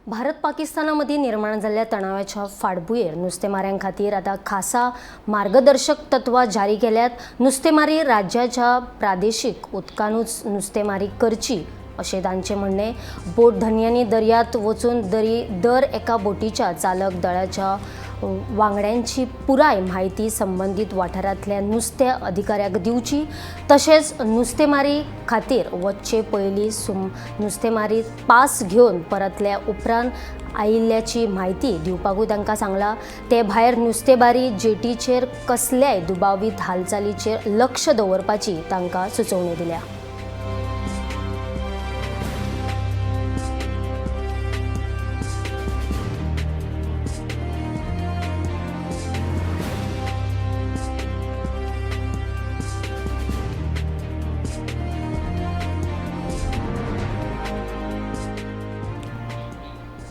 भारत पाकिस्ताना मदीं निर्माण जाल्ल्या तणावाच्या फाटभुंयेर नुस्तेमाऱ्यां खातीर आतां खासा मार्गदर्शक तत्वां जारी केल्यात. नुस्तेमारी राज्याच्या प्रादेशीक उदकानूच नुस्तेमारी करची अशें तांचें म्हणणें. बोट धनयांनी दर्यांत वचून दर एका बोटीच्या चालक दळाच्या वांगड्यांची पुराय म्हायती संबंदीत वाठारांतल्या नुस्तें अधिकाऱ्याक दिवची. तशेंच नुस्तेमारी खातीर वचचे पयलीं नुस्तेमारी पास घेवन परतल्या उपरांत आयिल्ल्याची म्हायती दिवपाकूय तांकां सांगलां. ते भायर नुस्तेमारी जेटीचेर कसल्याय दुबावीत हालचालीचेर लक्ष दवरपाची तांकां सुचोवणी दिल्या.